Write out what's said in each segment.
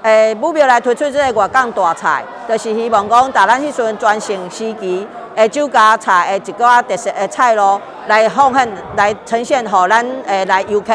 武廟來推出這个月港大菜，就是希望講，佇咱彼陣全盛時期的酒家菜的一寡特色的菜路來奉獻，來呈現予咱來遊客。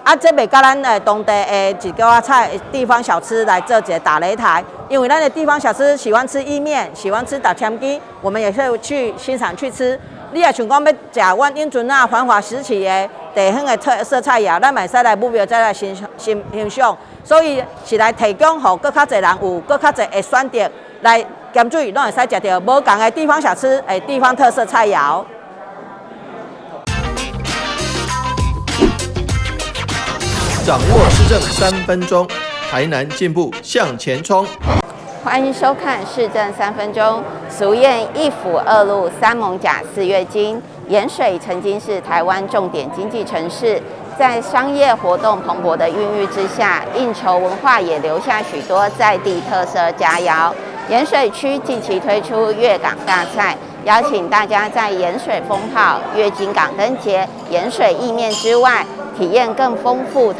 啊，這袂佮咱當地的一寡菜地方小吃來做一个打擂台，因為咱的地方小吃喜歡吃意麵，喜歡吃竹籤雞，我們也會去欣賞去吃。你若想講欲食阮永春仔繁華時期的地方的特色菜餚，咱嘛會使來武廟再來欣欣欣賞。所以是來提供予閣較濟人有閣較濟的選擇，來鹹水攏會使食著無仝的地方小吃的地方特色菜餚。掌握市政3分鐘，台南進步向前衝。歡迎收看市政三分鐘。俗諺一府二鹿三艋舺四月金，鹽水曾經是台灣重點經濟城市，在商業活動蓬勃的孕育之下，應酬文化也留下許多在地特色佳餚。鹽水區近期推出月港大菜，邀請大家在鹽水蜂炮、月津港燈節、鹽水意麵之外，體驗更豐富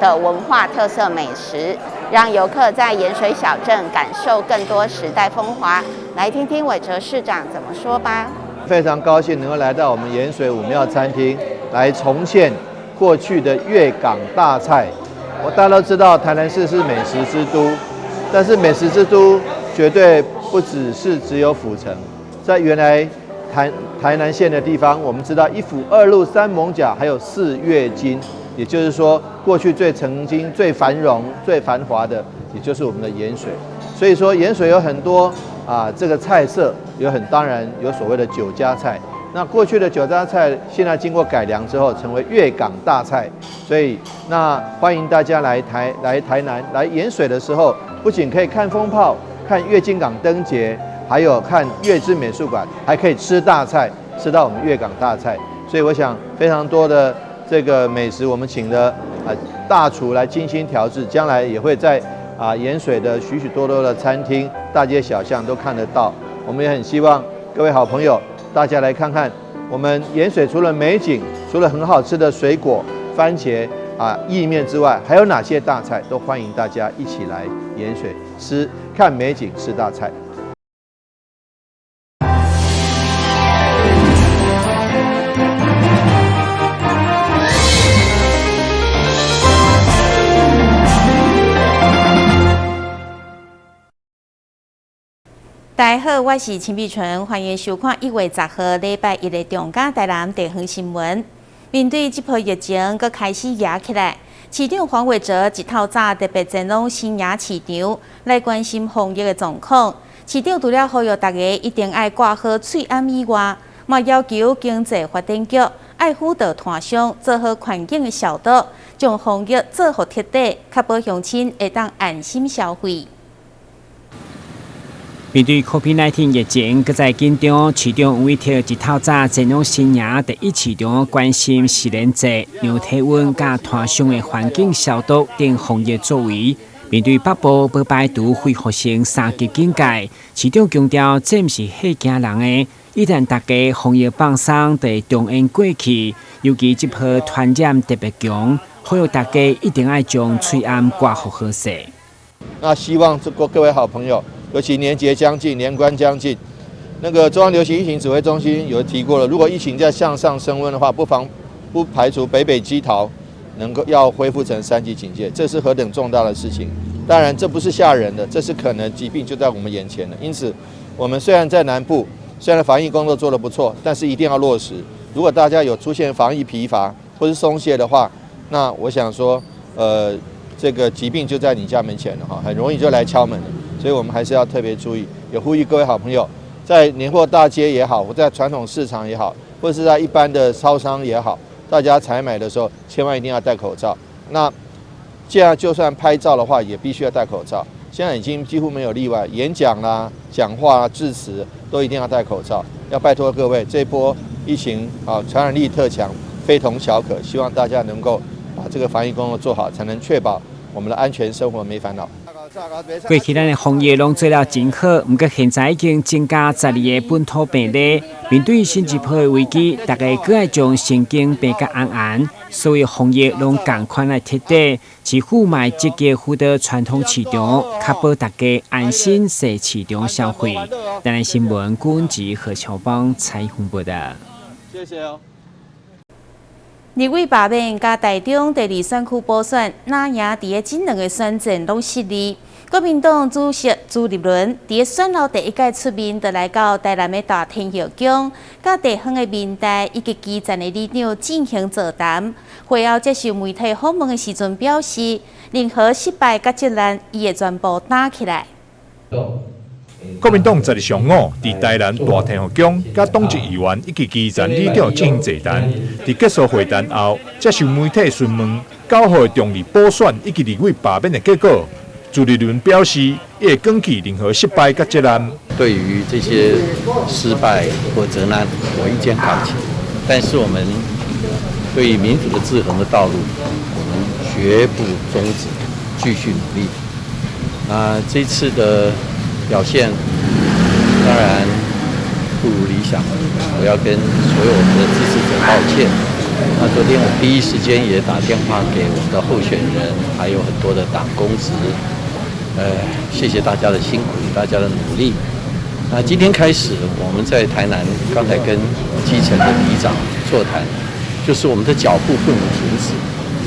的文化特色美食，讓遊客在鹽水小鎮感受更多時代風華。來聽聽偉哲市長怎麼說吧。非常高興能夠來到我們鹽水武廟餐廳，來重現過去的月港大菜。我大家都知道，台南市是美食之都，但是美食之都絕對不只是只有府城，在原來台南縣的地方，我們知道一府二鹿三艋舺，還有四月金，也就是說，過去最曾經最繁榮、最繁華的，也就是我們的鹽水。所以說，鹽水有很多啊，這個菜色有很當然有所謂的酒家菜。那過去的酒家菜，現在經過改良之後，成為月港大菜。所以，那歡迎大家來台南來鹽水的時候，不僅可以看蜂炮、看月津港燈節，還有看月之美術館，還可以吃大菜，吃到我們月港大菜。所以我想非常多的這個美食，我們請了大廚來精心調製，將來也會在鹽水的許許多多的餐廳、大街小巷都看得到。我們也很希望各位好朋友，大家來看看我們鹽水除了美景，除了很好吃的水果、番茄意麵之外，還有哪些大菜，都歡迎大家一起來鹽水吃，看美景，吃大菜。大家好，我是陳碧純，歡迎收看1月10號禮拜一的中嘉台南地方新聞。面對這波疫情，閣開始嚴起來，市長黃偉哲一透早特別前往新營市場來關心防疫的狀況。市長除了呼籲大家一定愛掛好喙罨以外，嘛要求經濟發展局愛輔導攤商做好環境的消毒，將防疫做予徹底，確保鄉親會當安心消費。面對 COVID-19 疫情，閣再緊張，市長黃偉哲一透早前往新營第一市場，關心實聯制、量體溫、佮攤商的環境消毒等防疫作為。面對北部無排除恢復成三級警戒，市長強調，這毋是嚇驚人的。一旦大家防疫放鬆，就會重演過去。尤其這波傳染特別強，呼籲大家一定愛將喙罨掛予好勢。那希望這個各位好朋友，尤其年節將近，年關將近，那個中央流行疫情指揮中心有提過了，如果疫情再向上升溫的話，不排除北北基桃能夠要恢復成三級警戒，這是何等重大的事情！當然，這不是嚇人的，這是可能疾病就在我們眼前的。因此，我們雖然在南部，雖然防疫工作做得不錯，但是一定要落實。如果大家有出現防疫疲乏或是鬆懈的話，那我想說，這個疾病就在你家門前了哈，很容易就來敲門了。所以我們還是要特別注意，也呼籲各位好朋友，在年貨大街也好，或在傳統市場也好，或是在一般的超商也好，大家採買的時候千萬一定要戴口罩。那既然就算拍照的話，也必須要戴口罩。現在已經幾乎沒有例外，演講啦、講話啦、致辭都一定要戴口罩。要拜託各位，這波疫情啊，傳染力特強，非同小可，希望大家能夠把這個防疫工作做好，才能確保我們的安全生活沒煩惱。過去咱的防疫攏做了真好，毋過現在已經增加12个本土病例。面對新一波的危機，大家閣愛將神經繃甲絚絚，所有防疫攏仝款來徹底。市府嘛積極輔導傳統市場，確保大家安心踅市場消費。台南新聞郭吉何喬邦採訪報導。謝謝哦。立委罷免佮台中第二選區補選，哪贏佇咧這兩个選戰攏失利。國民黨主席朱立倫佇咧選後第一擺出面，就來到台南的大天后宮，佮地方的民代以及基層的里長進行座談。會後接受媒體訪問的時陣表示，任何失敗佮責難，伊會全部擔起來。國民黨十日上午佇台南大天后宮，佮黨籍議員以及基層里長進行座談。佇結束會談後，接受媒體詢問9號的中二補選以及立委罷免的結果，朱立倫表示，伊會扛起任何失敗佮責難。對於這些失敗或責難，我一肩扛起。但是我們對於民主的制衡的道路，我們絕不終止，繼續努力。那這次的表現當然不如理想，我要跟所有我們的支持者道歉。那昨天我第一時間也打電話給我們的候選人，還有很多的黨公職，謝謝大家的辛苦，大家的努力。那今天開始，我們在台南，剛才跟基層的里長座談，就是我們的腳步不能停止，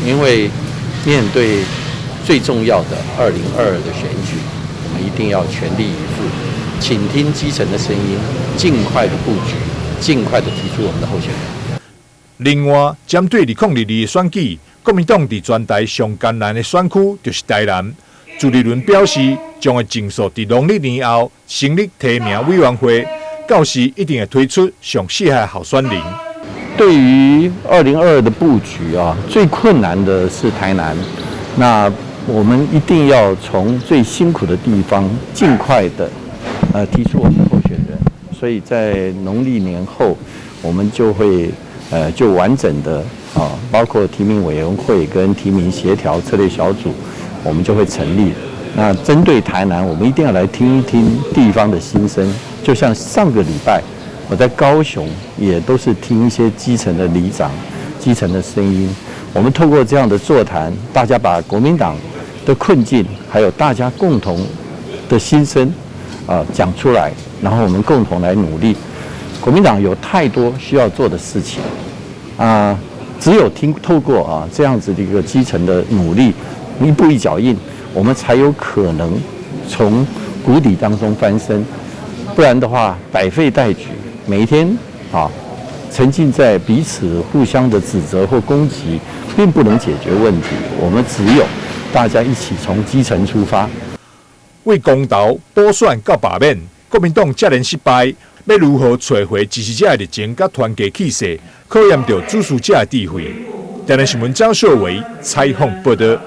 因為面對最重要的2022的選舉，我們一定要全力以赴，傾聽基層的聲音，盡快的布局，盡快的提出我們的候選人。另外，針對2022的選舉，國民黨佇全台上艱難的選區就是台南。朱立倫表示，將會盡速佇農曆年後成立提名委員會，到時一定會推出上適合的候選人。對於2022的布局啊，最困難的是台南。那我們一定要從最辛苦的地方盡快的，提出我們的候選人。所以在農曆年後，我們就會就完整的啊，包括提名委員會跟提名協調策略小組，我們就會成立。那針對台南，我們一定要來聽一聽地方的心聲。就像上個禮拜我在高雄，也都是聽一些基層的里長、基層的聲音。我們透過這樣的座談，大家把國民黨的困境，還有大家共同的心聲啊講出來，然後我們共同來努力。國民黨有太多需要做的事情啊，只有透過啊這樣子的一個基層的努力，一步一腳印，我們才有可能從谷底當中翻身。不然的話，百廢待舉，每一天啊沉浸在彼此互相的指責或攻擊，並不能解決問題。我們只有大家一起從基層出發。為公投補選到罷免，國民黨接連失敗，欲如何揣回支持者的熱情佮團結氣勢，考驗著主事者的智慧。台南新聞張秀維採訪報導。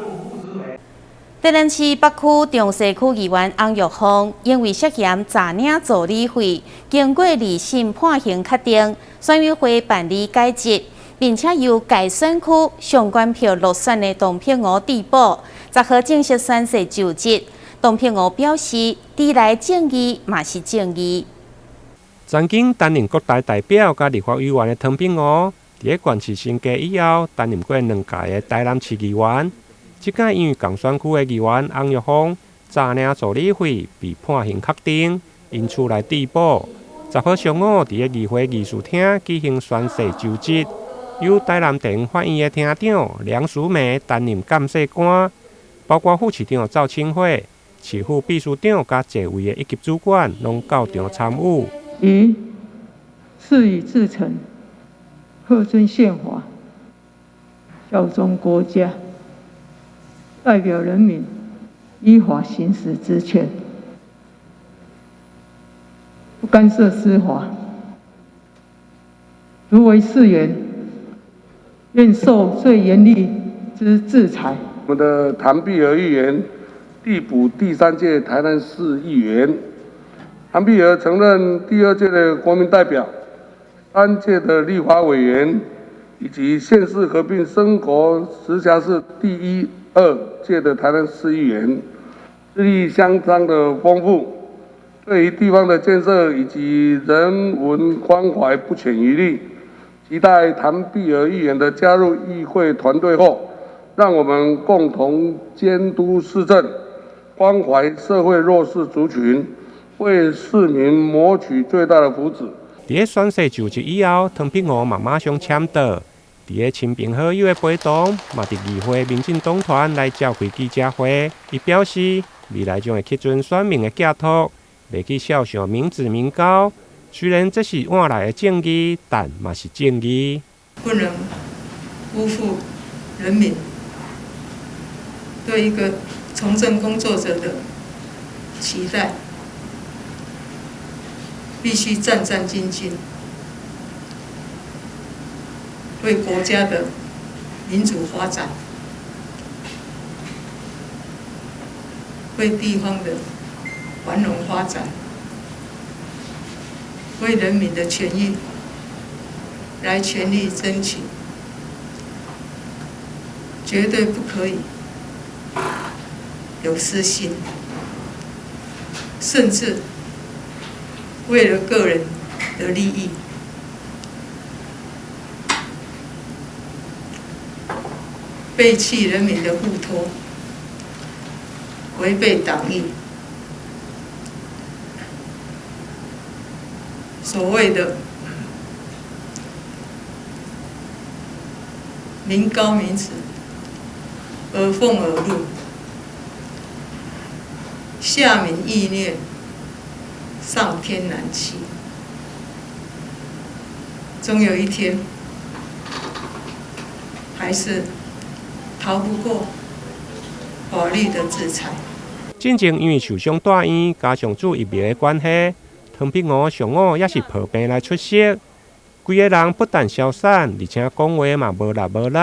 台南市北區中西區議員翁玉鳳因為涉嫌詐領助理費，經過二審判刑確定，選委會辦理解職，並且由該選區相關票落選的董碧娥遞補，10號正式宣誓就職。董碧娥表示，遲來正義嘛是正義。曾經擔任國大代表佮立法委員的唐碧娥，佇咧縣市升格以後，擔任過兩屆的台南市議員。這擺因為仝選區的議員翁玉鳳詐領助理費被判刑確定，因此來遞補。10號上午，佇咧議會議事廳舉行宣誓就職，由台南地方法院的廳長梁淑梅擔任監誓官，包括副市長趙清慧、市府秘書長佮濟位的一級主管攏到場參與。於誓以至誠，恪遵憲法，效忠國家，代表人民依法行使職權，不干涉司法。如違誓言，願受最嚴厲之制裁。我們的唐碧娥議員遞補第三屆台南市議員。唐碧娥曾任第二屆的國民代表、三屆的立法委員，以及縣市合併升國直轄市第一、二屆的台南市議員。資歷相當的豐富，對於地方的建設以及人文關懷不淺於力。期待譚碧娥議員的加入議會團隊後，讓我們共同監督市政，關懷社會弱勢族群，為市民謀取最大的福祉。佇咧宣誓就職以後，湯碧娥嘛馬上簽到。佇咧親朋好友的陪同，嘛佇議會民進黨團來召開記者會。伊表示，未來將會恪遵選民的寄託，袂去肖想民脂民膏。雖然這是換來的正義，但嘛是正義。不能辜負人民對一個從政工作者的期待，必須戰戰兢兢，為國家的民主發展，為地方的繁榮發展，為人民的權益來全力爭取，絕對不可以有私心，甚至為了個人的利益，背棄人民的付託，違背黨意。所謂的民膏民脂，耳奉耳祿，下民易虐，上天難欺。終有一天，還是逃不過法律的制裁。進前因為受傷住院，加上注疫苗的關係，湯碧娥上午也是抱病來出席。規个人不但消散，而且講話嘛無力無力。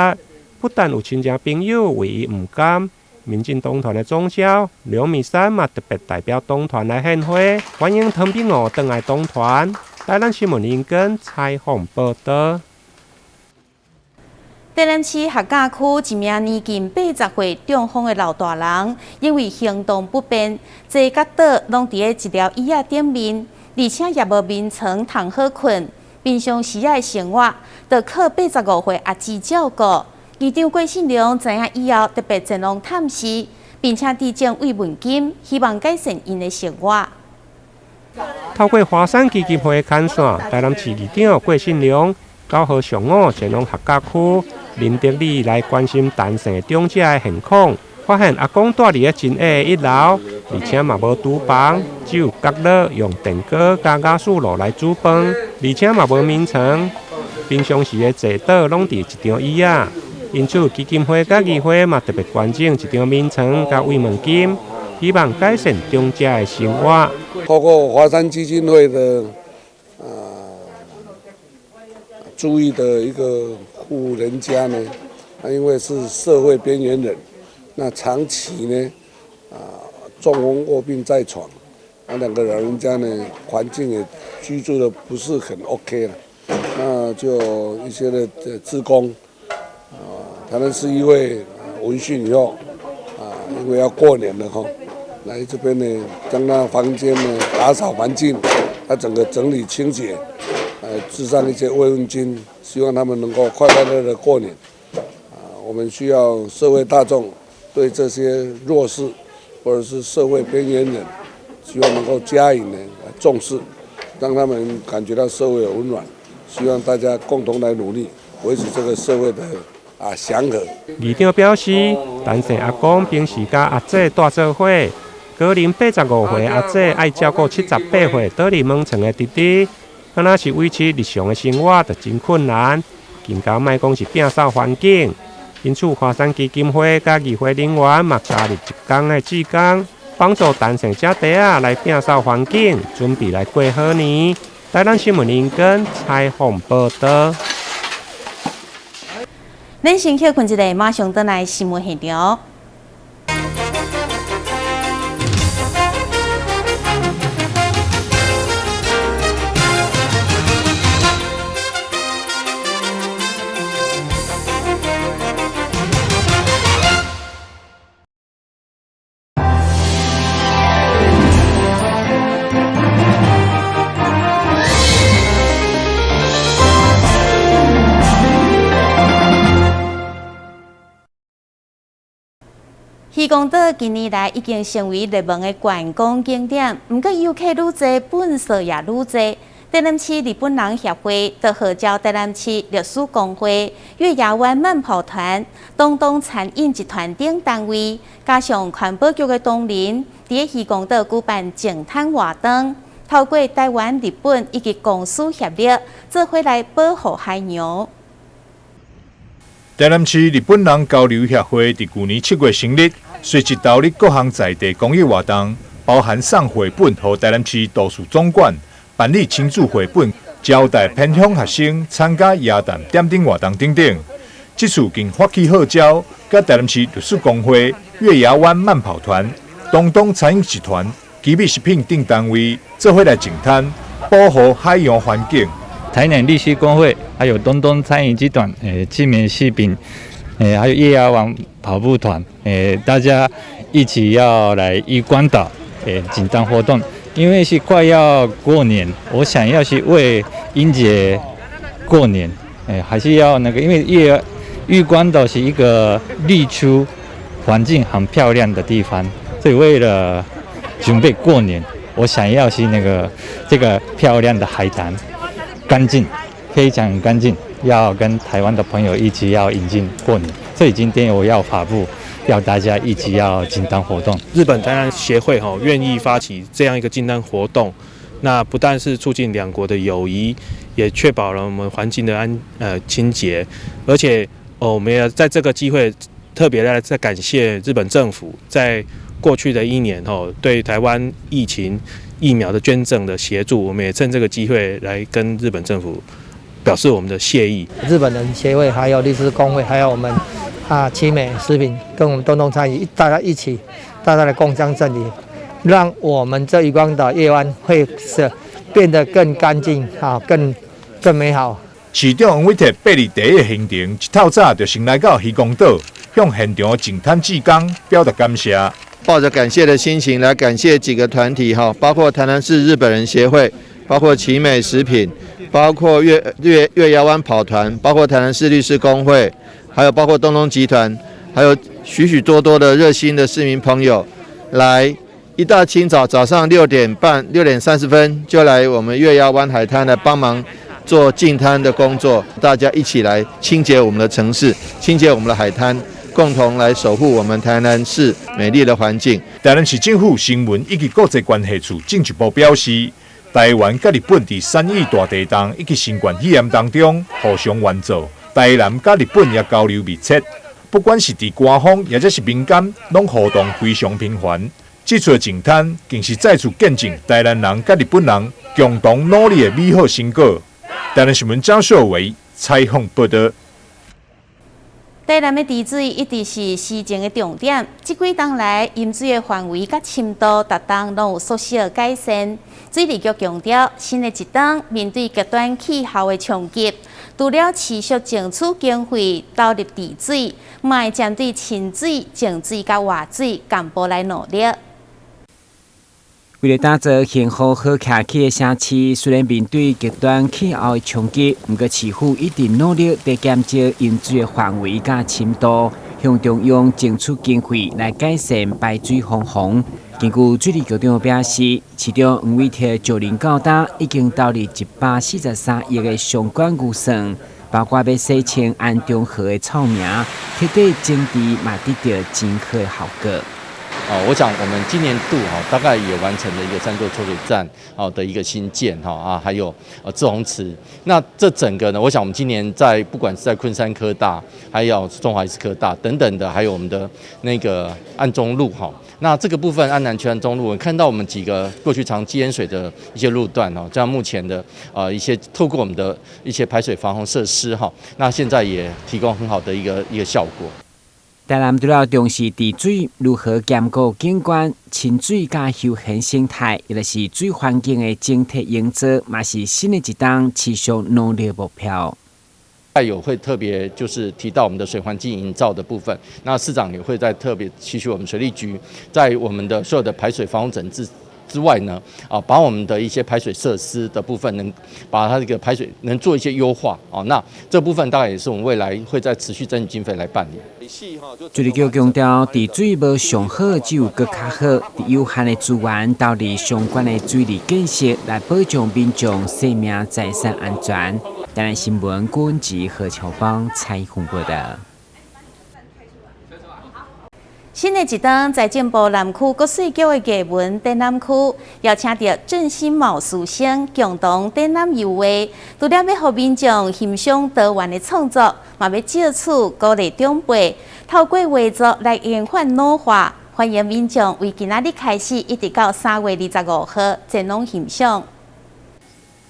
不但有親戚朋友為伊毋甘，民進黨團的總召劉美珊嘛特別代表黨團來獻花，歡迎湯碧娥轉來黨團。台南新聞林根採訪報導。台南市學甲區一名年近80歲中風的老大人，因為行動不便，坐佮倒攏佇咧一條椅仔頂面，而且也無眠床通好睏。平常時仔的生活，就靠85歲阿姊照顧。議長郭信良知影以後，特別前往探視，並且致贈慰問金，希望改善𪜶的生活。透過華山基金會的牽線，台南市議長郭信良9號上午前往學甲區林德里來關心陳姓長者的現況，發現阿公住佇咧真矮的一樓，而且嘛無廚房，只有角落用電鍋佮瓦斯爐來煮飯，而且嘛無眠床，平常時的坐倒攏佇一張椅仔。因此，基金會佮議會嘛特別捐贈一張眠床佮慰問金，希望改善長者的生活。透過華山基金會的注意的一個戶人家呢，因為是社會邊緣人，那長期呢中風臥病在床，那兩個老人家呢環境也居住的不是很 OK 了，那就一些的志工。台南市議會聞訊以後，因為要過年了吼，來這邊呢，將那房間呢打掃環境，他整個整理清潔，致上一些慰問金，希望他們能夠快快樂樂過年。我們需要社會大眾對這些弱勢或者是社會邊緣人，希望能夠加以呢重視，讓他們感覺到社會有溫暖。希望大家共同來努力，維持這個社會的祥和。議長表示，陳姓阿公平時佮阿姊蹛做伙，高齡85歲阿姊愛照顧78歲倒佇眠床的弟弟，敢若是維持日常的生活就真困難，更加莫講是摒掃環境。因此，華山基金會佮議會人員嘛加入一工的志工，幫助陳姓姐弟仔來摒掃環境，準備來過好年。台南新聞林根採訪報導。咱先歇睏一下，馬上轉來新聞現場。漁光島近年來已經成為熱門的觀光景點，毋過遊客愈濟，糞埽也愈濟。台南市日本人協會就號召台南市律師公會、月牙灣慢跑團、東東餐飲集團等單位，加上環保局的同仁，佇漁光島舉辦淨灘活動，透過台灣、日本以及公司協力，做伙來保護海洋。台南市日本人交流協會佇舊年7月成立，隨即投入各項在地公益活動，包含送繪本予台南市圖書總館，辦理親子繪本，招待偏鄉學生參加耶誕點燈活動等等。這次更發起號召，佮台南市律師公會、月牙灣慢跑團、東東餐飲集團、奇美食品等單位，做伙來淨灘，保護海洋環境。台南律師公會，還有東東餐飲集團，奇美食品，還有月牙灣跑步團，大家一起要來漁光島，淨灘活動。因為是快要過年，我想要是為迎接過年，還是要那個，因為漁光島是一個綠區，環境很漂亮的地方，所以為了準備過年，我想要是那個這個漂亮的海灘。乾淨，非常乾淨，要跟台灣的朋友一起要迎接過年，所以今天我要發布，要大家一起要淨灘活動。日本台南協會吼願意發起這樣一個淨灘活動，那不但是促進兩國的友誼，也確保了我們環境的清潔，而且哦，我們也在這個機會特別來再感謝日本政府在過去的一年吼對台灣疫情疫苗的捐贈的協助，我們也趁這個機會來跟日本政府表示我們的謝意。日本人協會、還有律師公會，還有我們奇美食品跟我們東東餐飲，大家一起，大家來共襄盛舉，讓我們這漁光島夜灣會是變得更乾淨，啊，更美好。市長黃偉哲八日第一行程，一透早就先來到漁光島，向現場淨灘志工表達感謝。抱着感謝的心情來感謝幾個團體哈，包括台南市日本人協會，包括奇美食品，包括月牙灣跑團，包括台南市律師公會，還有包括東東集團，還有許許多多的熱心的市民朋友，來一大清早早上6點半6點30分就來我們月牙灣海灘來幫忙做淨灘的工作，大家一起來清潔我們的城市，清潔我們的海灘。共同來守護我們台南市美麗的環境。台南市政府新聞以及國際關係處進一步表示，台灣佮日本佇3·1大地震以及新冠肺炎當中互相援助，台南佮日本也交流密切，不管是佇官方抑者是民間，攏互動非常頻繁。這次淨灘更是再次見證台南人佮日本人共同努力的美好成果。台南新聞張秀維採訪報導。台南的治水一直是施政的重點。這幾冬來，淹水的範圍佮深度，逐冬攏有縮小改善。水利局強調，新的一冬面對極端氣候的衝擊，除了持續爭取經費投入治水，嘛會針對清水、淨水佮活水同步來努力。為了打造幸福好徛起的城市，雖然面對極端氣候的衝擊，毋過市府一直努力佇減少淹水的範圍佮深度，向中央爭取經費來改善排水防洪。根據水利局長表示，市長黃偉哲就任到今已經投入143億的相關預算，包括欲洗清安中河的臭名，徹底整治嘛得到真好的效果。哦，我想我們今年度哈大概也完成了一個三座抽水站哦的一個新建哈啊，還有滯洪池。那這整個呢，我想我們今年在不管是在昆山科大，還有中華醫事科大等等的，還有我們的那個安中路哈。那這個部分安南區安中路，我看到我們幾個過去常積淹水的一些路段哦，像目前的一些透過我們的一些排水防洪設施哈，那現在也提供很好的一個效果。台南除了重視治水如何兼顧景觀、親水佮休閒生態，抑是水環境的整體營造，嘛是新的一冬持續努力目標。有會特別就是提到我們的水環境營造的部分，那市長也會在特別期許我們水利局在我們的所有的排水防洪整治之外呢，啊，把我們的一些排水設施的部分，能把它這個排水能做一些優化哦。那這部分大概也是我們未來會再持續爭取經費來辦理。水利局強調，佇水無上好，只有閣較好。佇有限的資源投入相關的水利建設，來保障民眾生命財產安全。台南新聞郭文吉何秋芳採訪報導。新的一檔財政部南區國稅局的藝文展覽區，邀請著鄭新茂師生共同展覽油畫，除了欲予民眾欣賞多元的創作，嘛欲藉此鼓勵長輩透過畫作來延緩老化。歡迎民眾為今仔日開始，一直到3月25號前往欣賞。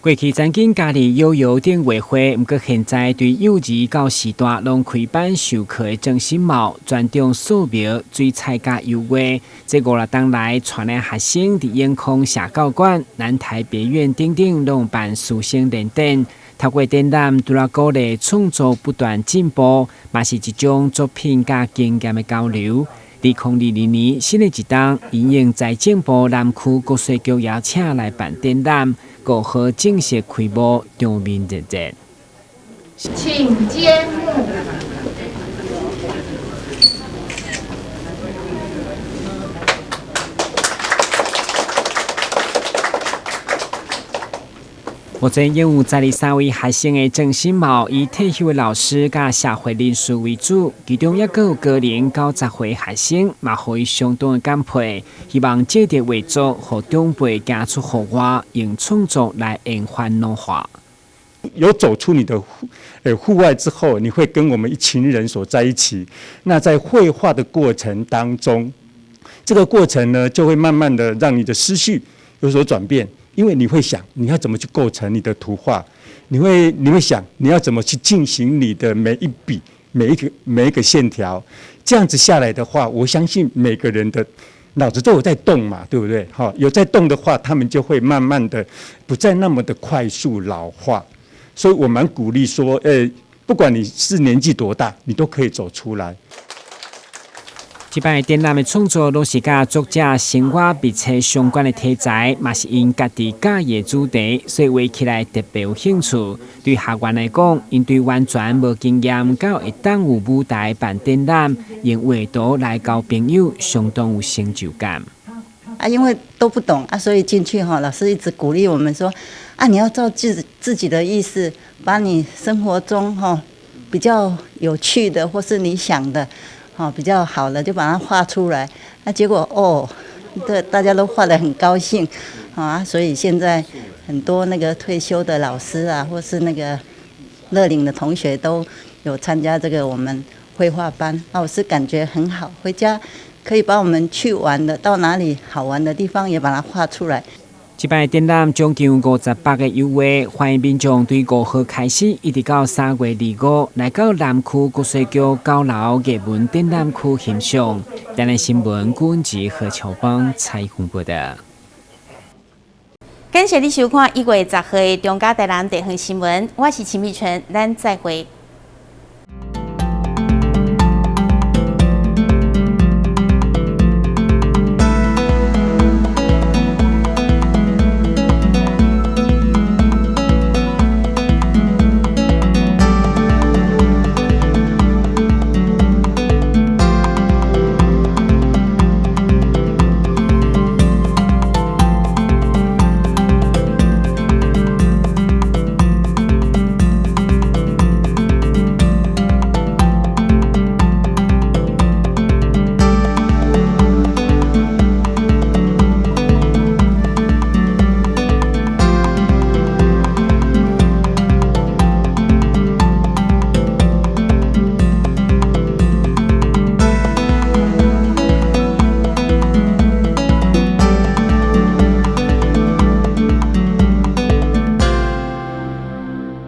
過去曾經家己有油頂畫畫，毋過現在對幼兒到序大攏開班授課的鄭新茂，專長素描、水彩佮油畫。這五六冬來，帶領學生佇永康社教館、南台別院等等，攏辦師生聯展。透過展覽，除了鼓勵創作不斷進步，嘛是一種作品佮經驗的交流。2022年新的一冬，因應財政部南區國稅局邀請來辦展覽，5號正式開幕，場面熱熱。請揭幕。目前擁有23位學生的鄭新茂，以退休的老師佮社會人士為主，其中猶閣有高齡90歲學生，嘛予伊相當的感佩。希望藉著畫作，予長輩行出戶外，用創作來延緩老化。有走出你的戶外之後，你會跟我們一群人所在一起。那在繪畫的過程當中，這個過程呢，就會慢慢的讓你的思緒有所轉變。因為你會想你要怎麼去構成你的圖畫，你會想你要怎麼去進行你的每一筆、每一個線條，這樣子下來的話，我相信每個人的腦子都有在動嘛，對不對？哈，有在動的話，他們就會慢慢的不再那麼的快速老化。所以我蠻鼓勵說，不管你是年紀多大，你都可以走出來。這擺展覽的創作，攏是佮作者生活密切相關的題材，嘛是𪜶家己佮意的主題，所以畫起來特別有興趣。對學員來講，𪜶對完全無經驗，到會當有舞台辦展覽，用畫圖來交朋友，相當有成就感。啊，因為都不懂啊，所以進去哈，老師一直鼓勵我們說，啊，你要照自己的意思，把你生活中哈比較有趣的，或是你想的。好，比較好的就把它畫出來，那結果哦，對，大家都畫得很高興，啊，所以現在很多那個退休的老師啊，或是那個樂齡的同學都有參加這個我們繪畫班，啊，我是感覺很好，回家可以把我們去玩的到哪裡好玩的地方也把它畫出來。這擺展覽總共有58個油畫，歡迎民眾對5號開始，一直到3月25來到南區國稅局九樓藝文展覽區欣賞。台南新聞郭文吉何秋芳採訪報導。感謝你收看1月10號的中嘉台南地方新聞，我是秦美純，咱再會。